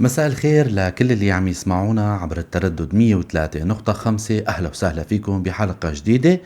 مساء الخير لكل اللي عم يسمعونا عبر التردد 103.5. أهلا وسهلا فيكم بحلقة جديدة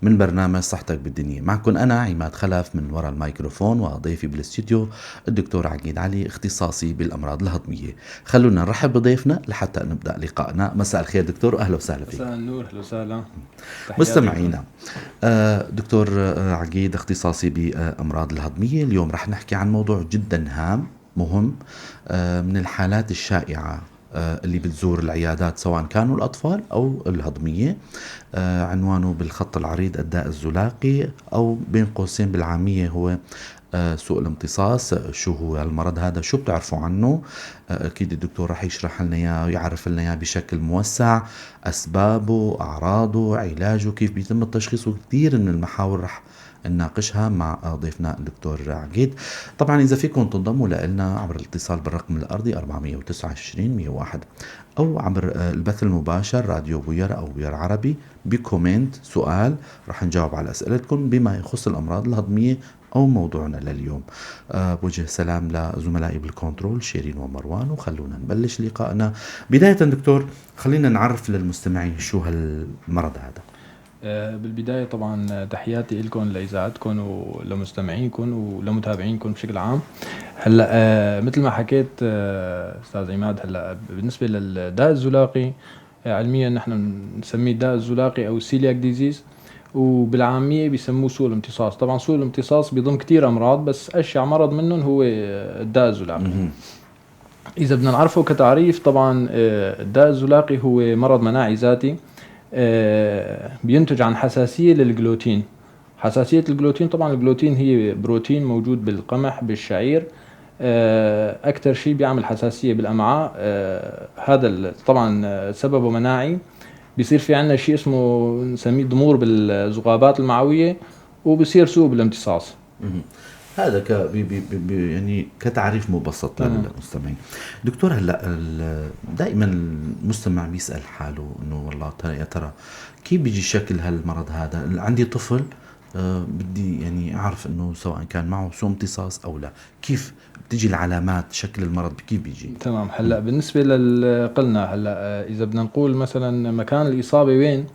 من برنامج صحتك بالدنيا. معكم أنا عماد خلف من وراء الميكروفون، وضيفي بالاستوديو الدكتور عقيد علي، اختصاصي بالأمراض الهضمية. خلونا نرحب بضيفنا لحتى نبدأ لقائنا. مساء الخير دكتور، وأهلا وسهلا فيك. مساء النور، أهلا وسهلا مستمعينا. دكتور عقيد اختصاصي بأمراض الهضمية، اليوم رح نحكي عن موضوع جدا هام مهم، من الحالات الشائعة اللي بتزور العيادات سواء كانوا الأطفال أو الهضمية. عنوانه بالخط العريض الداء الزلاقي، أو بين قوسين بالعامية هو سوء الامتصاص. شو هو المرض هذا؟ شو بتعرفوا عنه؟ أكيد الدكتور رح يشرح لنا إياه ويعرف لنا إياه بشكل موسع، أسبابه، أعراضه، علاجه، كيف بيتم التشخيص، وكثير من المحاور رح نناقشها مع ضيفنا الدكتور عقيد. طبعا إذا فيكم تنضموا لنا عبر الاتصال بالرقم الأرضي 429 101، أو عبر البث المباشر راديو بوير أو بوير عربي، ب comment سؤال رح نجاوب على أسئلتكم بما يخص الأمراض الهضمية أو موضوعنا لليوم. بوجه سلام لزملائي بالكنترول شيرين ومروان، وخلونا نبلش لقائنا. بداية دكتور، خلينا نعرف للمستمعين شو هالمرض هذا. بالبداية طبعا تحياتي لكم لإذاعتكم ولمستمعينكم ولمتابعينكم بشكل عام. هلا مثل ما حكيت استاذ عماد، هلا بالنسبة للداء الزلاقي علميا نحن بنسميه الداء الزلاقي أو celiac disease، وبالعامية بيسموه سوء الامتصاص. طبعا سوء الامتصاص بيضم كتير أمراض، بس أشيع مرض منهم هو الداء الزلاقي. إذا بدنا نعرفه كتعريف، طبعا الداء الزلاقي هو مرض مناعي ذاتي بينتج عن حساسية للجلوتين. حساسية الجلوتين، طبعا الجلوتين هي بروتين موجود بالقمح بالشعير، أكثر شيء بيعمل حساسية بالأمعاء. هذا طبعا سببه مناعي. بيصير في عندنا شيء اسمه نسميه ضمور بالزغابات المعوية، وبصير سوء بالامتصاص. هذا ك بي بي بي يعني كتعريف مبسط للمستمعين. دكتور، هلا دائما المستمع بيسأل حاله انه والله ترى يا ترى كيف بيجي شكل هالمرض هذا؟ عندي طفل بدي يعني اعرف انه سواء كان معه سوء امتصاص او لا، كيف بتجي العلامات، شكل المرض كيف بيجي؟ تمام. هلا بالنسبة للقلنا، هلا اذا بدنا نقول مثلا مكان الاصابة وين،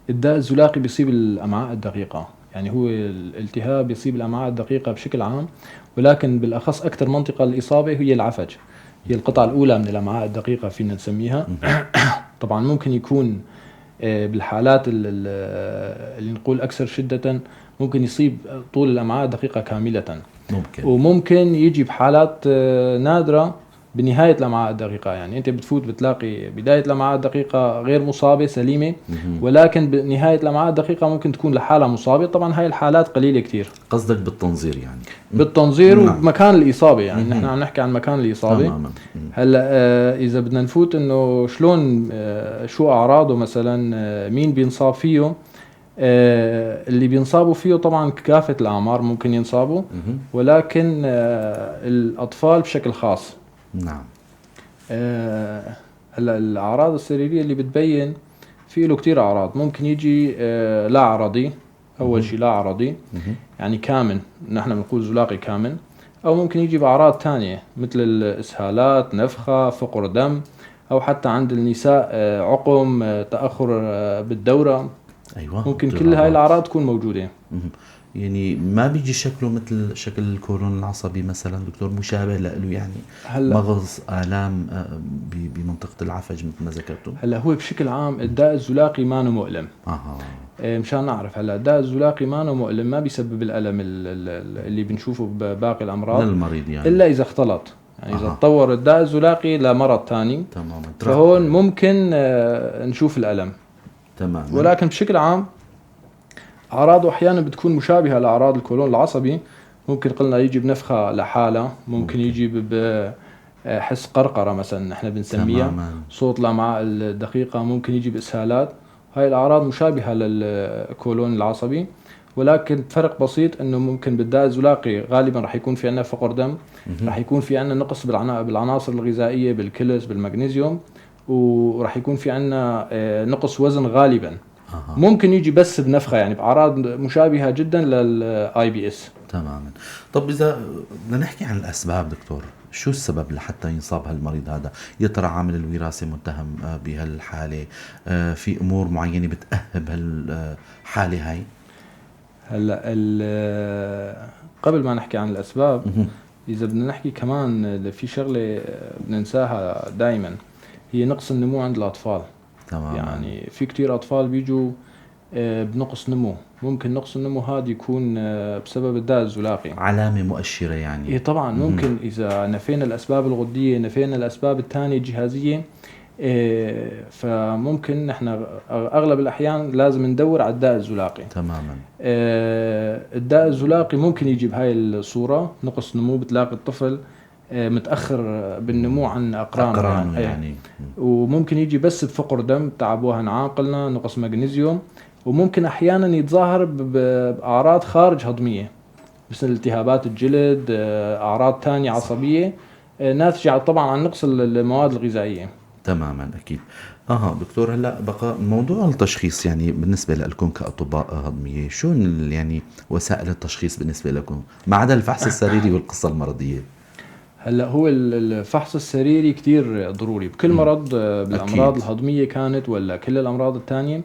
الداء الزلاقي بيصيب الامعاء الدقيقة. يعني هو الالتهاب يصيب الأمعاء الدقيقة بشكل عام، ولكن بالأخص أكثر منطقة للإصابة هي العفج، هي القطعة الأولى من الأمعاء الدقيقة فينا نسميها. طبعا ممكن يكون بالحالات اللي نقول أكثر شدة ممكن يصيب طول الأمعاء الدقيقة كاملة، ممكن، وممكن يجي بحالات نادرة بنهاية الأمعاء الدقيقة. يعني أنت بتفوت بتلاقي بداية الأمعاء الدقيقة غير مصابة سليمة، ولكن بنهاية الأمعاء الدقيقة ممكن تكون لحالها مصابة. طبعا هاي الحالات قليلة كتير. قصدك بالتنظير يعني؟ بالتنظير ومكان الإصابة، يعني نحن عم نحكي عن مكان الإصابة. هلا إذا بدنا نفوت إنه شلون شو أعراضه مثلا، مين بينصاب فيه؟ اللي بينصابوا فيه طبعا كافة الأعمار ممكن ينصابوا، ولكن الأطفال بشكل خاص. نعم. هلا الاعراض السريرية اللي بتبين في له كثير اعراض. ممكن يجي لا عرضي، اول شيء لا عرضي يعني كامن، نحن بنقول زلاقي كامن، او ممكن يجي باعراض ثانية مثل الاسهالات، نفخه، فقر دم، او حتى عند النساء عقم، تاخر بالدوره. ايوه، ممكن كل هاي الاعراض تكون موجودة. يعني ما بيجي شكله مثل شكل الكولون العصبي مثلا دكتور، مشابه له يعني؟ هلا مغص، آلام بمنطقة العفج مثل ما ذكرتم. هلا هو بشكل عام الداء الزلاقي ما مؤلم. مشان نعرف، هلا الداء الزلاقي ما مؤلم، ما بيسبب الألم اللي بنشوفه بباقي الأمراض للمريض يعني، إلا إذا اختلط. يعني إذا تطور الداء الزلاقي لمرض ثاني، تماما، فهون ممكن نشوف الألم. تماما. ولكن بشكل عام أعراضه أحيانا بتكون مشابهة لأعراض الكولون العصبي. ممكن قلنا يجي بنفخة لحالة، ممكن يجي بحس قرقرة مثلا نحن بنسميها، تماماً، صوت الأمعاء الدقيقة، ممكن يجي بإسهالات. هاي الأعراض مشابهة للكولون العصبي، ولكن فرق بسيط إنه ممكن بالداء الزلاقي غالبا رح يكون في عندنا فقر دم، رح يكون في عندنا نقص بالعناصر الغذائية، بالكلس، بالمغنيسيوم، ورح يكون في عندنا نقص وزن غالبا. ممكن يجي بس بنفخة، يعني باعراض مشابهة جدا لل IBS. تماما. طب اذا بدنا نحكي عن الاسباب دكتور، شو السبب لحتى ينصاب هالمريض هذا؟ يا ترى عامل الوراثة متهم بهالحالة؟ في امور معينة بتأهب هالحالة هاي؟ هلا قبل ما نحكي عن الاسباب، اذا بدنا نحكي كمان في شغله بننساها دائما، هي نقص النمو عند الاطفال. يعني في كتير اطفال بيجوا بنقص نمو، ممكن نقص النمو هذا يكون بسبب الداء الزلاقي، علامة مؤشرة يعني. إيه طبعا. ممكن إذا نفينا الأسباب الغدية، نفينا الأسباب الثانية الجهازية، فممكن نحن أغلب الأحيان لازم ندور على الداء الزلاقي. تماما. الداء الزلاقي ممكن يجي بهاي الصورة، نقص نمو، بتلاقي الطفل متأخر بالنمو عن أقرانه يعني. وممكن يجي بس بفقر دم، تعب وهن عاقلنا، نقص مغنيسيوم، وممكن احيانا يتظاهر باعراض خارج هضميه مثل التهابات الجلد، اعراض ثانية عصبية ناتجة طبعا عن نقص المواد الغذائية. تماما اكيد. دكتور، هلا بقى موضوع التشخيص، يعني بالنسبة لكم كاطباء هضميه، شو يعني وسائل التشخيص بالنسبة لكم ما عدا الفحص السريري والقصه المرضية؟ هلا هو الفحص السريري كتير ضروري بكل مرض، بالامراض الهضميه كانت ولا كل الامراض الثانية.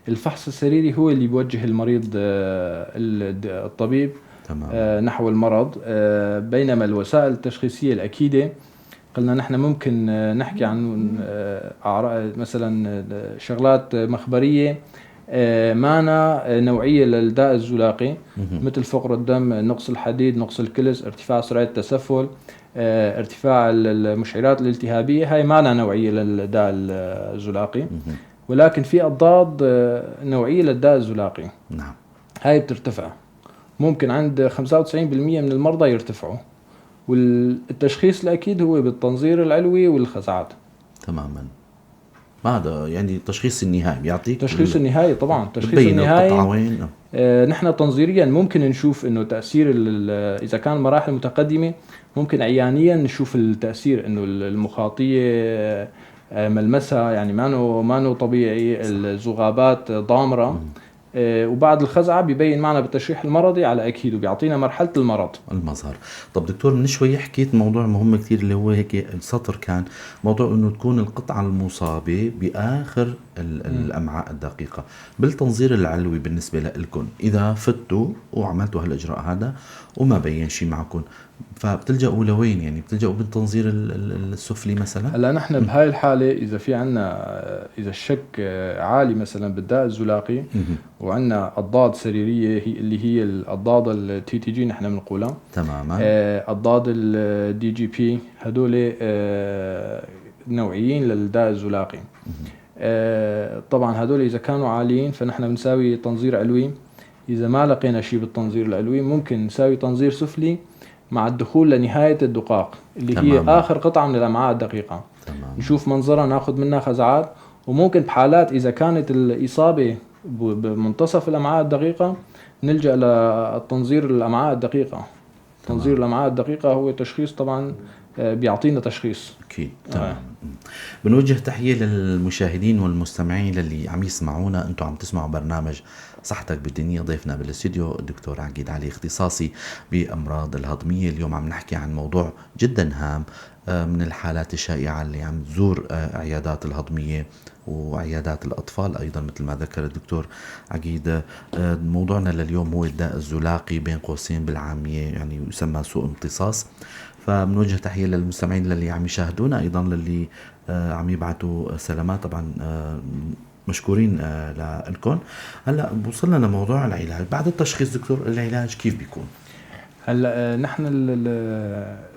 الفحص السريري هو اللي بيوجه المريض الطبيب. تمام. نحو المرض. بينما الوسائل التشخيصية الأكيدة قلنا نحن ممكن نحكي عن مثلا شغلات مخبرية مانا نوعية للداء الزلاقي، مثل فقر الدم، نقص الحديد، نقص الكلس، ارتفاع سرعة التسفل، ارتفاع المشعرات الالتهابية، هاي مانا نوعية للداء الزلاقي. ولكن في أضداد نوعية للداء الزلاقي. نعم. هاي بترتفع، ممكن عند 95% من المرضى يرتفعوا، والتشخيص الأكيد هو بالتنظير العلوي والخزعات. تماما. هذا يعني التشخيص النهائي بيعطيك التشخيص النهائي. طبعا التشخيص النهائي. نحن تنظيريا ممكن نشوف انه تأثير اذا كان مراحل متقدمة ممكن عيانيا نشوف التأثير، انه المخاطية ملمسها يعني مانو طبيعي، الزغابات ضامرة. وبعد الخزعة بيبين معنا بالتشريح المرضي على أكيد، وبيعطينا مرحلة المرض، المظهر. طب دكتور، من شوي حكيت موضوع مهم كثير اللي هو هيك سطر، كان موضوع انه تكون القطعة المصابة بآخر الأمعاء الدقيقة. بالتنظير العلوي بالنسبة لكم، إذا فتوا وعملتوا هالإجراء هذا وما بين شيء معكم، فبتلجأوا لوين؟ يعني بتلجأوا بالتنظير السفلي مثلا؟ هلا نحن بهاي الحالة إذا في عنا، إذا الشك عالي مثلا بالداء الزلاقي وعنا أضداد سريرية، هي اللي هي الأضداد ال TTG نحن بنقولها. تماما. أضداد ال DGP، هدول نوعيين للداء الزلاقي. طبعا هدول إذا كانوا عاليين فنحن بنساوي تنظير علوي. إذا ما لقينا شيء بالتنظير العلوي ممكن نساوي تنظير سفلي مع الدخول لنهاية الدقاق اللي تمام. هي آخر قطعة من الأمعاء الدقيقة. تمام. نشوف منظرها، ناخذ منها خزعات، وممكن بحالات إذا كانت الإصابة بمنتصف الأمعاء الدقيقة نلجأ للتنظير الأمعاء الدقيقة. تنظير الأمعاء الدقيقة هو تشخيص طبعا، بيعطينا تشخيص أكيد. تمام. بنوجه تحية للمشاهدين والمستمعين للي عم يسمعونا. أنتم عم تسمعوا برنامج صحتك بالدنيا، ضيفنا بالاستديو الدكتور عقيد علي، اختصاصي بأمراض الهضمية. اليوم عم نحكي عن موضوع جدا هام من الحالات الشائعة اللي عم تزور عيادات الهضمية وعيادات الأطفال أيضا، مثل ما ذكر الدكتور عقيد. موضوعنا لليوم هو الداء الزلاقي، بين قوسين بالعامية يعني يسمى سوء امتصاص. فبنوجه تحية للمستمعين للي عم يشاهدونا، أيضا للي عم يبعثوا سلامات، طبعا مشكورين لكم. هلا وصلنا لموضوع العلاج بعد التشخيص. دكتور، العلاج كيف بيكون؟ هلا نحن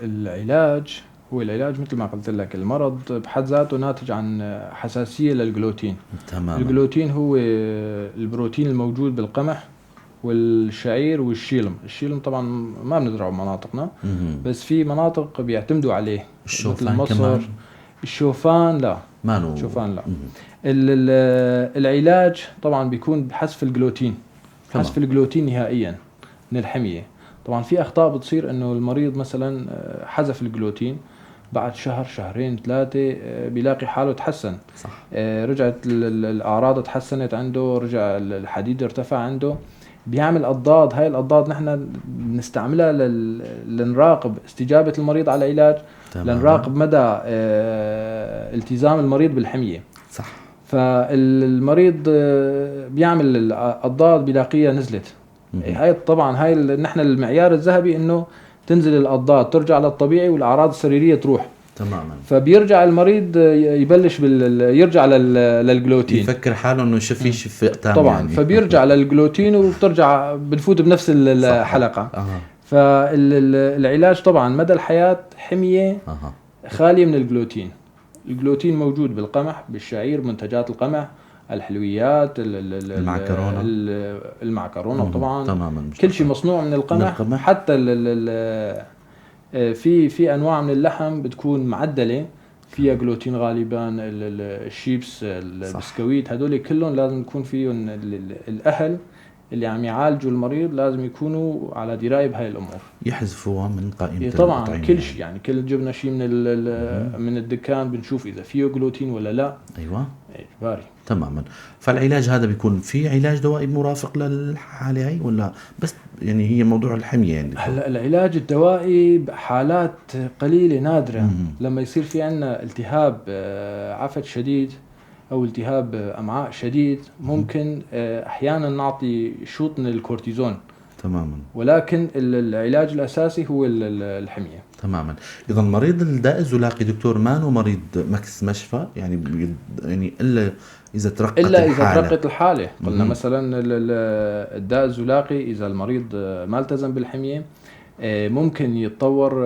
العلاج هو العلاج مثل ما قلت لك، المرض بحد ذاته ناتج عن حساسية للجلوتين. تمام. الجلوتين هو البروتين الموجود بالقمح والشعير والشيلم. الشيلم طبعا ما بنزرعه بمناطقنا، بس في مناطق بيعتمدوا عليه، الشوفان مثل مصر. كمان؟ الشوفان لا، مانو الشوفان لا. العلاج طبعا بيكون بحذف الجلوتين، حذف الجلوتين نهائيا من الحمية. طبعا في اخطاء بتصير انه المريض مثلا حذف الجلوتين، بعد شهر شهرين ثلاثة بيلاقي حاله تحسن. صح. رجعت الأعراض تحسنت عنده، رجع الحديد ارتفع عنده. بيعمل اضداد. هاي الاضداد نحن بنستعملها لنراقب استجابة المريض على العلاج. لنراقب مدى التزام المريض بالحميه. صح. فالمريض بيعمل الاضداد بيلاقيها نزلت. هاي طبعا هاي نحن المعيار الذهبي انه تنزل الاضداد ترجع للطبيعي والاعراض السريرية تروح. تماما. فبيرجع المريض يبلش يرجع للجلوتين، يفكر حاله انه شفي شفاء تام طبعا يعني. فبيرجع للجلوتين وبترجع بنفوت بنفس الحلقة. فالعلاج طبعا مدى الحياة حمية خالية من الجلوتين. الجلوتين موجود بالقمح، بالشعير، منتجات القمح، الحلويات، المعكرونه، المعكرونه طبعا. تماما. كل شيء مصنوع من القمح، حتى في انواع من اللحم بتكون معدله فيها جلوتين غالبا، الشيبس، البسكويت، هدول كلهم لازم يكون فيهم الاهل اللي عم يعالجوا المريض لازم يكونوا على دراية بهاي الامور، يحذفوها من قائمة طبعا. كل شيء يعني كل جبنا شيء من من الدكان بنشوف اذا فيه جلوتين ولا لا. ايوه اجباري. تماما. فالعلاج هذا بيكون في علاج دوائي مرافق للحالة هي ولا بس يعني هي موضوع الحمية يعني؟ هلا العلاج الدوائي بحالات قليله نادرة. لما يصير في عندنا التهاب عفت شديد او التهاب امعاء شديد ممكن احيانا نعطي شوط من الكورتيزون. تماما. ولكن العلاج الاساسي هو الحمية. تماما. اذا مريض الداء الزلاقي دكتور ما مريض مكس مشفى يعني، يعني الا اذا ترقت الا اذا ترقت الحالة. قلنا مثلا الداء الزلاقي اذا المريض ما التزم بالحميه ممكن يتطور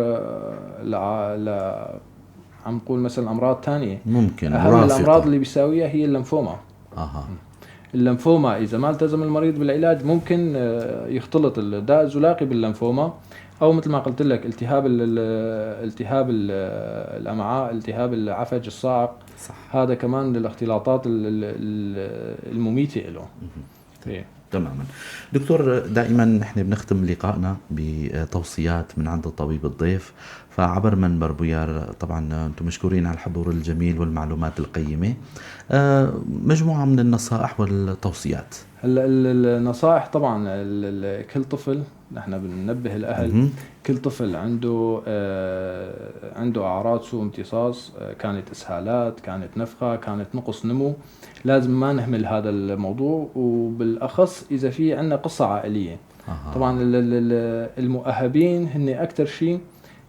ل عم نقول مثلا امراض ثانية. ممكن اهم الامراض اللي بيساويها هي الليمفوما. الليمفوما اذا ما التزم المريض بالعلاج ممكن يختلط الداء الزلاقي بالليمفوما، او مثل ما قلت لك التهاب التهاب الامعاء، التهاب العفج الصاعق. صح. هذا كمان الاختلاطات المميته له. تماما. دكتور دائما نحن بنختم لقائنا بتوصيات من عند الطبيب الضيف، فعبر منبر بويار طبعا انتم مشكورين على الحضور الجميل والمعلومات القيمة، مجموعة من النصائح والتوصيات. هلا النصائح طبعا كل طفل نحن بننبه الاهل، كل طفل عنده اعراض سوء امتصاص، كانت اسهالات، كانت نفخه، كانت نقص نمو، لازم ما نهمل هذا الموضوع، وبالاخص اذا في عندنا قصة عائلية. طبعا المؤهبين هن اكثر شيء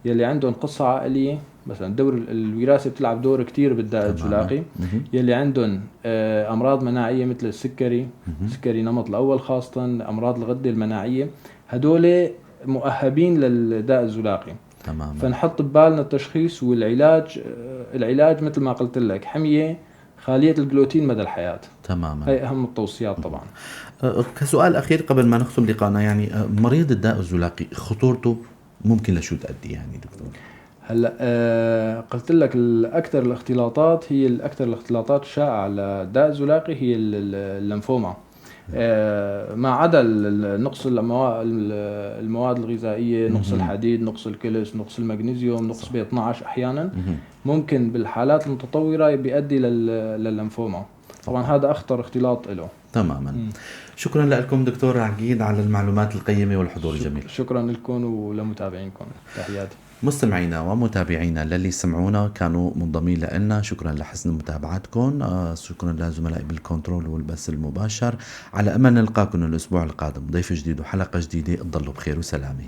يلي عندهم قصة عائلية، مثلا دور الوراثة بتلعب دور كتير بالداء الزلاقي، يلي عندهم امراض مناعية مثل السكري، سكري نمط الاول خاصة، امراض الغدة المناعية، هدول مؤهبين للداء الزلاقي. تماما. فنحط ببالنا التشخيص والعلاج. العلاج مثل ما قلت لك حمية خالية الجلوتين مدى الحياة. تماما. هي اهم التوصيات طبعا. كسؤال اخير قبل ما نختم لقاءنا، يعني مريض الداء الزلاقي خطورته ممكن لشو تؤدي يعني دكتور؟ هلا قلت لك الاكثر الاختلاطات هي الاكثر الاختلاطات الشائعة على الداء الزلاقي هي الليمفوما، ما عدا نقص المواد الغذائية، نقص الحديد، نقص الكلس، نقص المغنيسيوم، نقص B12 احيانا ممكن بالحالات المتطورة بيؤدي للليمفوما. طبعا هذا اخطر اختلاط له. تماما. شكرا لكم دكتور عقيد على المعلومات القيمة والحضور الجميل. شكرا لكم ولمتابعينكم، تحياتي. مستمعينا ومتابعينا للي سمعونا كانوا منضمين لنا، شكرا لحسن متابعتكم، شكرا لزملائي بالكنترول والبث المباشر. على امل نلقاكم الاسبوع القادم ضيف جديد وحلقه جديدة. تضلوا بخير وسلامه.